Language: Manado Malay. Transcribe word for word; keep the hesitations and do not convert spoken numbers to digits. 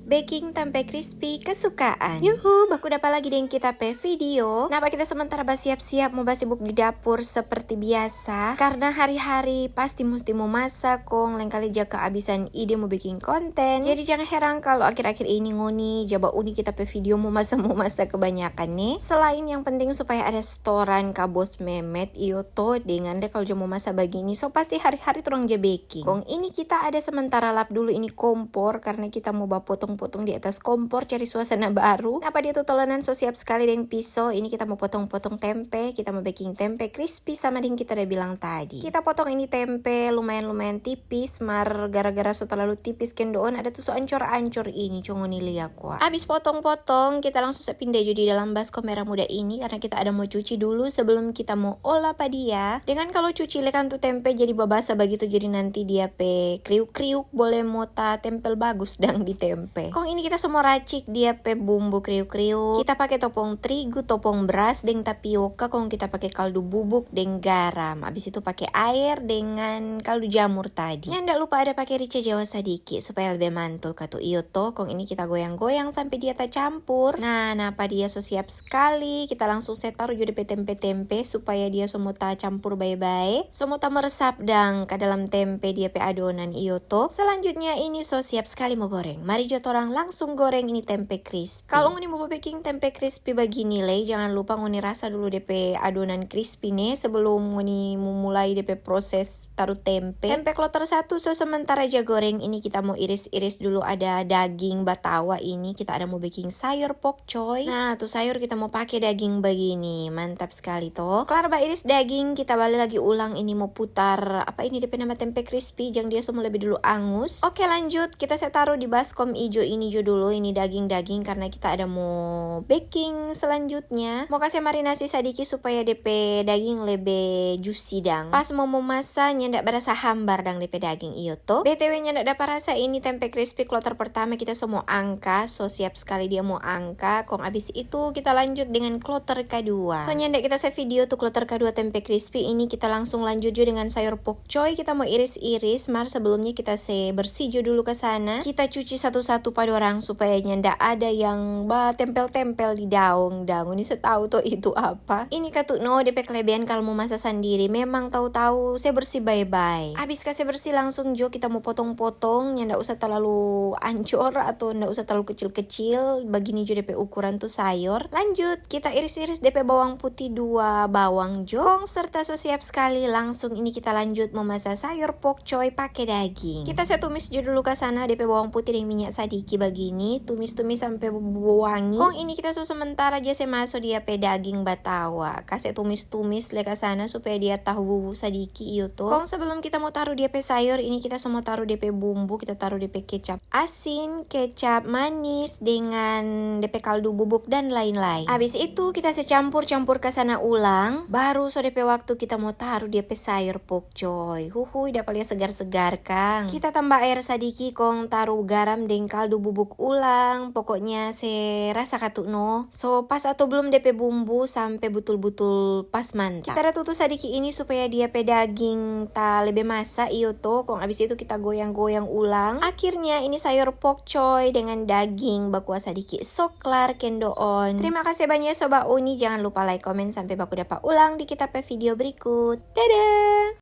Beking tempe crispy kesukaan. Yuhu, baku dapa lagi deng kita pe video. Napa kita sementara basiap-siap mo basibuk di dapur seperti biasa. Karna hari-hari pasti musti mo masa kong lengkali ja keabisan ide mo beking konten. Jadi jang herang kalo akhir-akhir ini ngoni ja bauni kita pe video mo masa-mo masa kebanyakan ne. Selain yang penting supaya ada setoran ka bos Memet, iyo to, dengan de kalo ja mo masa bagini, so pasti hari-hari torang ja beking. Kong ini kita ada sementara lap dulu ini kompor karna kita mo bapotong-potong di atas kompor cari suasana baru. Napa dia tu talenan so siap skali deng piso. Ini kita mo potong-potong tempe, kita mo beking tempe crispy sama deng kita da bilang tadi. Kita potong ini tempe lumayan-lumayan tipis, mar gara-gara so talalu tipis kendoon ada tu so ancor-ancor ini, co ngoni lia kwa. Abis potong-potong, kita langsung se pinda jo di dalam baskom mera muda ini karna kita ada mo cuci dulu sebelum kita mo olah pa dia. Dengan kalo cuci le kan tu tempe jadi babasa bagitu, jadi nanti dia pe kriuk-kriuk bole mo tatempel bagus dang di tempe. Kong ini kita so mo racik dia pe bumbu kriuk-kriuk. Kita pake topong trigu, topong bras deng tapioka, kong kita pake kaldu bubuk deng garam. Abis itu pake aer dengan kaldu jamur tadi. Nyanda lupa ada pake rica jawa sadiki supaya lebe mantul katu, iyo to. Kong ini kita goyang-goyang sampe dia tacampur. Nah, napa dia so siap skali, kita langsung se taru jo de pe tempe-tempe supaya dia so mo tacampur bae-bae, so mo tameresap dang ka dalam tempe dia pe adonan, iyo to. Selanjutnya ini so siap skali mo goreng. Mari jo torang langsung goreng ini tempe crispy. Kalo ngoni mo beking tempe crispy bagini lei, jangan lupa ngoni rasa dulu de pe adonan crispy ne sebelum ngoni mo mulai de pe proses taru tempe. Tempe kloter satu so sementara ja goreng, ini kita mo iris-iris dulu ada daging batawa ini, kita ada mo beking sayur pokcoy. Nah, tu sayur kita mo pake daging bagini, mantap skali to. Klar bairis daging, kita bale lagi ulang ini mo putar, apa ini de pe nama, tempe crispy, jang dia so mo lebe dulu angus. Oke, lanjut, kita se taru di baskom ijo ini jo dulu, ini daging-daging karna kita ada mo beking selanjutnya. Mo kase marinasi sadiki supaya de pe daging lebe juicy dang. Pas mo momasa nyanda berasa hambar dang de pe daging, iyo to. B T W nyanda dapa rasa ini tempe crispy kloter pertama kita so mo angka, so siap skali dia mo angka. Kong abis itu kita lanjut dengan kloter kadua. So nyanda kita se video tu kloter kadua tempe crispy ini, kita langsung lanjut jo dengan sayur pokcoy, kita mo iris-iris, mar sebelumnya kita se bersih jo dulu ka sana. Kita cuci satu-satu pa dorang supaya nyanda ada yang batempel-tempel di daong dang. Ngoni so tau to itu apa. Ini katu no, de pe kelebihan kalo mo masa sandiri, memang tau-tau se bersih bae-bae. Abis kase bersih langsung jo kita mo potong-potong, nyanda usah talalu ancor atau nda usah talalu kecil-kecil, bagini jo de pe ukuran tu sayor. Lanjut, kita iris-iris de pe bawang putih dua bawang jo. Kong serta so siap skali, langsung ini kita lanjut mo masa sayor pokcoy pake daging. Kita se tumis jo dulu ka sana de pe bawang putih deng minya sadiki bagini, tumis-tumis sampe wangi. Kong ini kita so sementara ja se maso dia pe daging batawa, kase tumis-tumis le ka sana supaya dia tahu sadiki, iyo to. Kong sebelum kita mo taru dia pe sayor, ini kita so mo taru de pe bumbu, kita taru de pe kecap asin, kecap manis, dengan de pe kaldu bubuk dan lain-lain. Abis itu kita se campur-campur ka sana ulang, baru so de pe waktu kita mo taru dia pe sayor pokcoy. Huhui, dapa lia segar-segar kang. Kita tamba aer sadiki kong taru garam deng kaldu bubuk ulang, pokoknya se rasa katu no so pas atau belum de pe bumbu sampe butul-butul pas mantap. Kita da tutu sadiki ini supaya dia pe daging ta lebe masa, iyo to, kong abis itu kita goyang-goyang ulang. Akhirnya ini sayor pokcoy dengan daging bakuah sadiki so klar kendoon. Terima kasih banyak Sobat Uni, jangan lupa like, komen, sampe baku dapa ulang di kita pe video berikut. Dadah!